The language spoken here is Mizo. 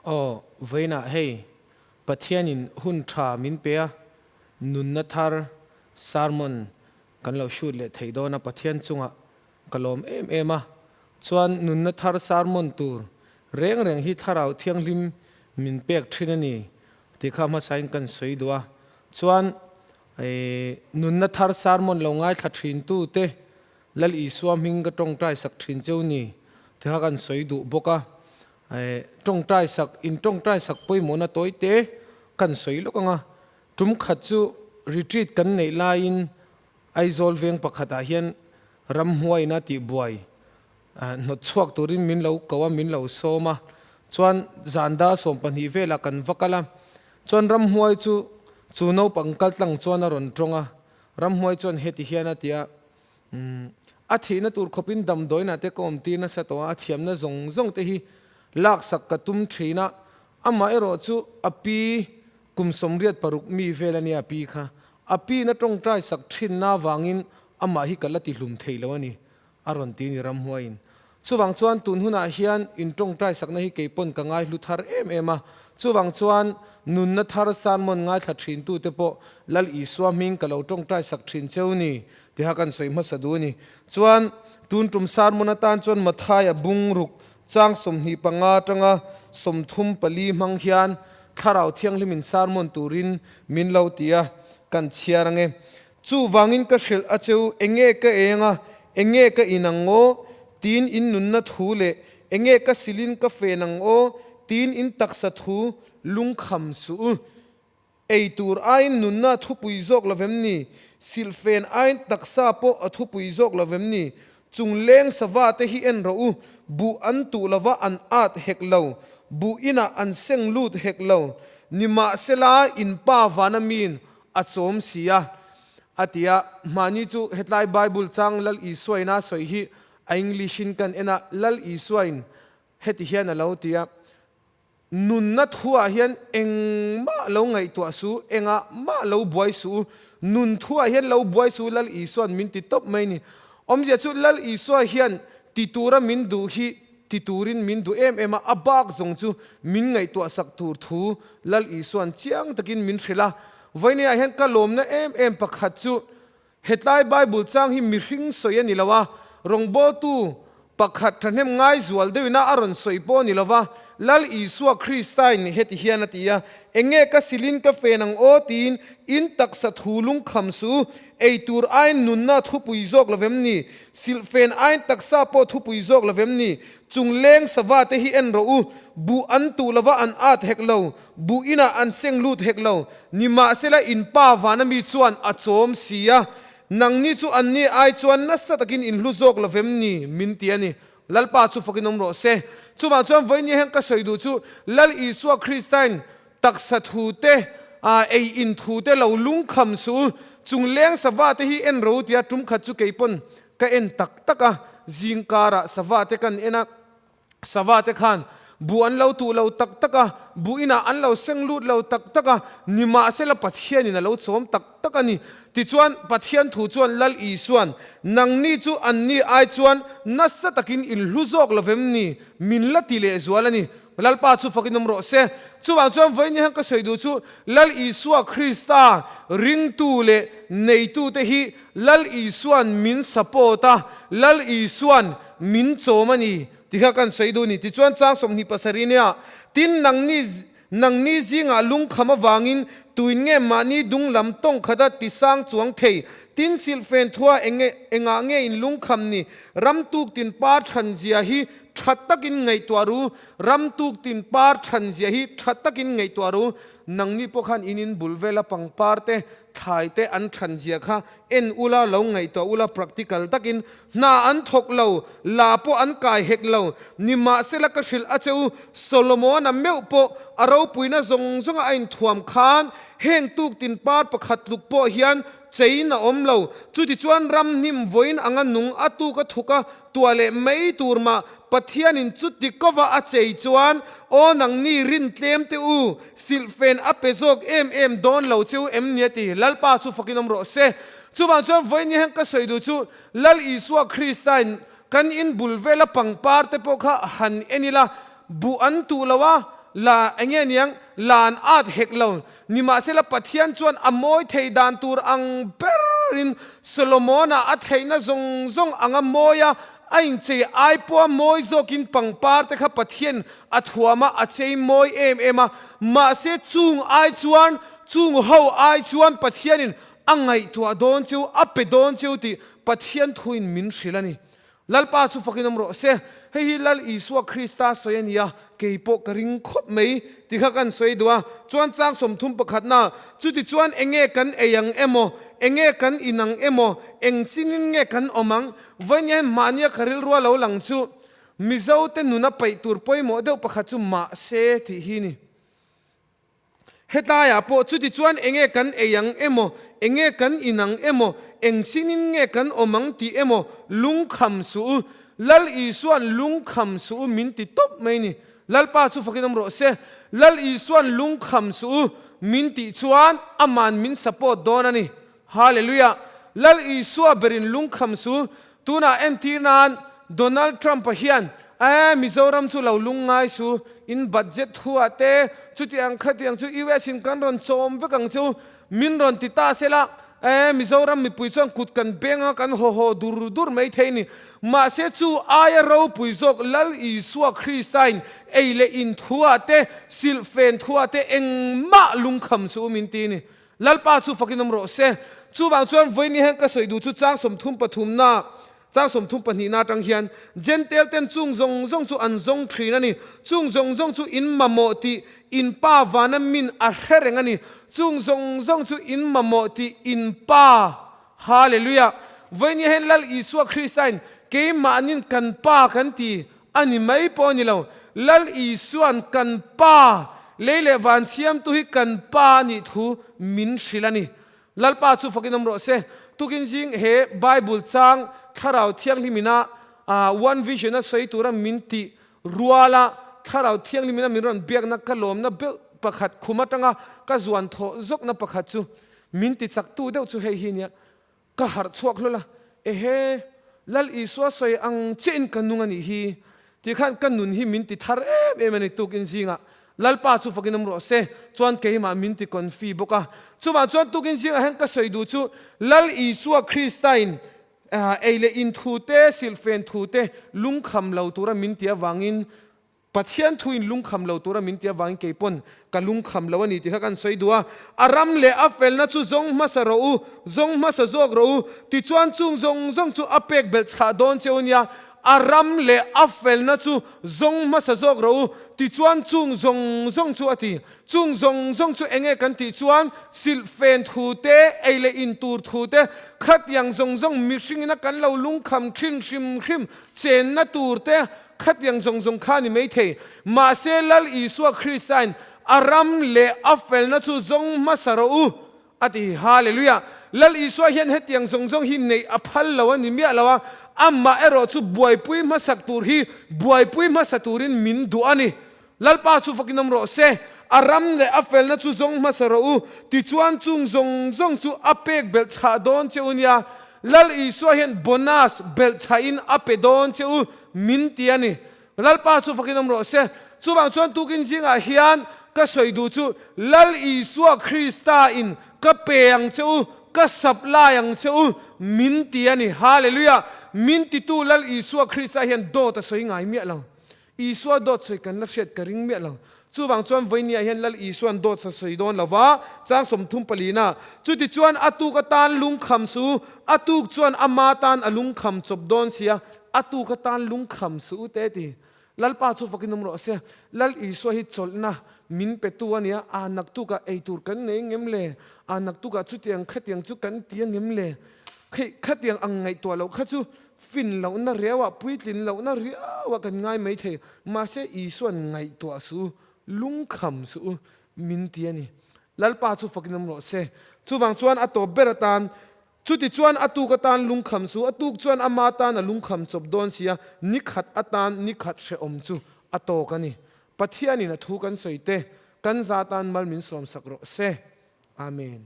Aw, vawiinah hei Pathianin hun tha min pe a, nunna thar sermon kan lo shoot leh thei dawn a, Pathian chungah ka lawm em em a. Chuan nunna thar sermon tur reng reng hi Thlarau Thianghlim min pek thin a ni tih kha hmasain kan sawi duh a. Chuan nunna thar sermon lo ngaithla thin tute Lal Isua hming ka tawngtai sak thin cheu ni tih kha kan sawi duh bawk a. Tawngtai sak, in tawngtai sak pawimawhna tawi te kan sawi lawk ang a. Tum khat chu retreat kan neih laiin Aizawl veng pakhatah hian ramhuaina tihbuai hnawt chhuak turin min lo ko a, min lo sawm a. Chuan zan dar 12 velah kan va kal a. Chuan ramhuai chu chu naupang kal tlang chuan a rawn tawng a. Ramhuai chuan heti hian a ti a, Umm, a thihna tur khawpin damdawiinah te ka awm tir nasa tawh a, a thiamna zawng zawng te hi laksak ka tum thin a, amaherawh chu a pi kum 86 mi vel a nia a pi kha, a piin a tawngtai sak thinna avangin amah hi ka la ti hlum thei lo a ni, a rawn ti a ni ramhuaiin. Chuvang chuan tun hunah hian in tawngtai sakna hi kei pawn ka ngai hlu thar em em a, chuvang chuan nunna thar sermon ngaithla thintute pawh Lal Isua hming ka lo tawngtai sak thin cheu ni tiha kan sawi hmasa duh a ni. Chuan tun tum sermon atan chuan Mathaia bung ruk chang 25 atanga 34 hmang hian Thlarau Thianghlimin sermon turin min lo ti a, kan chhiar ange. Chuvangin ka hrilh a cheu, enge ka eng a, enge ka in ang aw? Tiin in nunna thu leh enge ka silin ka fen ang aw? Tiin in taksa thu lungkham suh u. Ei tur aiin nunna a thupui zawk lo vem ni? Silhfen aiin taksa pawh a thupui zawk lo vem ni? Chung leng sava te hi en rawh u, buh an tuh lova an at hek lo, buh inah an seng lut hek lo. Nimahsela in pa vana miin a chawm si a, a ti a. Hmani chu hetlai Bible chang Lal Isuain a sawi hi a English in kan en a, Lal Isuain heti hian a lo ti a, Nunna thuah hian engmah lo ngaihtuah suh, engah mah lo buai suh u. Nun thuah hian lo buai suh u Lal Isua'n min ti tawp mai ni. Awmzia chu Lal Isua hian ti tura min duh hi ti turin min duh em em a, a bak zawng chu min ngaihtuah sak tur thu Lal Isua'n chiang takin min hrilh a. Vawinia hian ka lawmna em em pakhat chu Hetlai Bible chang hi mihring sawi a ni lo a, rawngbawltu pakhat thahnem ngai zual deuhina a rawn sawi pawh a ni lo va, Lal Isua Kristain heti hian a ti a, Enge ka silin ka fen ang aw tiin in taksa thu lungkham su, ei tur aiin nunna thupui zawk lo vem ni? Silhfen aiin taksa pawh thupui zawk lo vem ni? Chung leng sava te hi en rawh u, buh an tuh lova an at hek lo, Buh inah an seng lut hek lo. Nimahsela in pa vana mi chuan a chawm si a, nangni chu anni ai chuan nasa takin in hlu zawk lo vem ni? min ti a ni. Lalpa chu fakin awm rawh se. Chuvang chuan vawiin hian ka sawi duh chu Lal Isua Kristain taksa thu te, ei in thu te lo lungkham suh u, chung leng sava te hi en ro tia tum khat chu kei pawn ka en tak tak a, zing karah sava te kan en a, Sava te khan buh an lo tuh lo tak tak a, buh inah an lo seng lut lo tak tak a, nimahsela Pathianin a lo chawm tak tak a ni. Tichuan, Pathian thu chuan Lal Isua'n, Nangni chu anni ai chuan nasa takin in hlu zawk lo vem ni? Min la ti lehzual a ni. Lalpa chu fakin awm rawh se. Chuvang chuan vawiin hian ka sawi duh chu Lal Isua Krista ringtu leh neitute hi Lal Isua'n min support a, Lal Isua'n min chawm a ni tih kha kan sawi duh a ni. Tichuan chang 27 nia, Tin, nangni, nangni zingah lungkham avangin tuin nge mahni dung lam tawng khata tisang chuang thei? Tin, silhfen thua enge, engah nge in lungkham ni? Ram tuk tin par than zia hi tha takin ngaihtuah ru, ram tuk tin par than zia hi tha takin ngaihtuah ru. Nangni pawh khan in in bul vela pangpar te, Thlai te an than zia kha en ula, lo ngaihtuah ula practical takin hna an thawk lo, la pawh an kai hek lo. Nimahsela ka hrilh a che u, Solomon-a meuh pawh a ropuina zawng zawnga a inthuam khan heng tuktin par pakhat tluk pawh hian chein a awm lo. Chutichuan ramhnim vawiin anga nung a tuk a thuk a, tuah leh mai tur mah Pathianin chuti kova a chei chuan, Aw nangni rin tlem te u, silhfen a pe zawk em em dawn lo cheu em ni a ti. Lalpa chu fakin awm rawh se. Chuvang chuan vawiin hian ka sawi duh chu Lal Isua Kristain kan in bul vela pangpar te pawh kha han en ila, buh an tuh lo a, La enge niang lan at hek lo. Nimahsela Pathian chuan a mawi thei dan tur ang berin Solomona a theihna zawng zawng anga mawi a, a inchei ai pawha mawi zawkin pangpar te kha Pathian a thuam a, a chei mawi em em a. Mahse chung ai chuan, chung ho ai chuan Pathianin a ngaihtuah dawn cheu, a pe dawn cheu tih Pathian thuin min hrilh a ni. Lalpa chu fakin awm rawh se. Hei hi Lal Isua Krista sawi a ni a, kei pawh ka ring khawp mai ti kha kan sawi duh a. Chuan chang 30 pakhatna, Chutichuan enge kan ei ang emaw, enge kan in ang emaw, eng chinin nge kan awm ang? Vawinia hian mahnia ka rilrua lo lang chu Mizote nuna paih tur pawimawh deuh pakhat chu mahse tih hi ni. Hetlaiah pawh chutichuan enge kan ei ang emaw, enge kan in ang emaw, eng sinin nge kan awm ang tih emaw lungkham suh u. Lal Isua'n lungkham suh u min ti tawp mai ni. Lalpa chu fakin awm rawh se. Lal Isua'n lungkham suh u min tih chuan Ama'n min support dawn a ni. Hallelujah! Lal Isua berin lungkham su. Tunah entir nan Donald Trump-a hian eh Mizoram chu lo lung ngai su, in budget thuah te chutiang khatiang chu US in kan rawn chawm vek ang chu min rawn ti ta sela eh Mizoram mipui chuan kut kan beng a kan haw haw dur dur mai thei ni. Mahse chu aia ropui zawk Lal Isua Krista-in ei leh in thuah te silhfen thuah te engmah lungkham su min ti ni. Lalpa chu fakin awm rawh se. Chuvang chuan vawiin hian ka sawi duh chu chang 30 pathumna, chang 30 pahnihna atang hian Jentail ten chung zawng zawng chu an zawng thin a ni. Chung zawng zawng chu in mamawh tih in pa vana min a hre reng a ni. Chung zawng zawng chu in mamawh tih in pa. Hallelujah! Vawiin hian Lal Isua Kristain keimahnin kan pa kan ti A ni mai pawh a ni lo. Lal Isua'n kan Pa, lei leh van siamtu hi kan Pa a nih thu min hrilh a ni. Lalpa chu fakin awm rawh se. Tukin zing he Bible chang Thlarau Thianghlimina One Vision a sawi tura min tih ruala Thlarau Thianghlimina min rawn biakna ka lawmna beuh pakhat khum atanga ka zuan thawh zawkna pakhat chu min ti chaktu deuh chu hei hi nia. Ka harh chhuak hlawl a, Ehe, Lal Isua sawi ang chiahin ka nung a nih hi, ti khan ka nun hi min ti thar em em a ni tukin zingah. Lalpa chu fakin awm rawh se, chuan keimah min ti confi bawk a. Chuvang chuan tukin zingah hian ka sawi duh chu Lal Isua Kristain ei leh in thu te, silhfen thu te lungkham lo tura min ti avangin Pathian thuin lungkham lo tura min ti avangin kei pawn ka lungkham lo a ni tih kha kan sawi duh a. A ram leh a felna chu zawng hmasa rawh u, zawng hmasa zawk rawh u, tichuan chung zawng zawng chu a pek belh chhah dawn che u nia. A ram leh a felna chu zawng hmasa zawk rawh u, tichuan chung zawng zawng chu a ti. Chung zawng zawng chu enge kan tih chuan silhfen thu te, ei leh in tur thu te, khatiang zawng zawng mihringin a kan lo lungkham thin hrim hrim chenna tur te, Khatiang zawng zawng kha ni maithei. Mahse Lal Isua Kristain a ram leh a felna chu zawng hmasa rawh u, a ti. Hallelujah! Lal Isua hian hetiang zawng zawng hi neih a phal lo a ni miah lo a, amah erawh chu buaipui hmasak tur hi buaipui hmasa turin min duh a ni. Lalpa chu fakin awm rawh se. A ram leh a felna chu zawng hmasa rawh u, tichuan chung zawng zawng chu a pek belh chhah dawn che u nia. Lal Isua hian bonus belh chhahin a pe dawn che u min ti a ni. Lalpa chu fakin awm rawh se. Chuvang chuan tukin zingah hian ka sawi duh chu Lal Isua Krista in ka pe ang che u, ka supply ang che u min ti a ni. Hallelujah! Min titu Lal Isua Krista hian dawt a sawi ngai miah lo. Isua dawt sawi kan la hriat ka ring miah lo. Chuvang chuan vawinia hian Lal Isua'n dawt sa sawi dawn lo va, chang 30 palina, Chutichuan a tuk atan lungkham su, a tuk chuan ama tan a lungkham chawp dawn sia, a tuk atan lungkham su u te ti. Lalpa chu fakin awm rawh se. Lal Isua hi chawlhna min petu a nia, a naktukah ei tur kan nei ngem le? A naktukah chutiang khatiang chu kan ti a ngem le? Kheih khatiang ang ngaihtuah loh kha chu Fin lohna riauah, puitlin lohna riauah kan ngai mai thei. Mahse, Isua'n ngaihtuah suh u, lungkham suh u, min ti a ni. Lalpa chu fakin awm rawh se. Chuvang chuan a tawp ber atan, Chuti chuan a tuk atan lungkham suh, a tuk chuan ama tan a lungkham chawp dawn sia, ni khat atan ni khat hrehawm chu a tawk a ni. Pathianin a thu kan sawi te, kan za tan mal min sawmsak rawh se. Amen.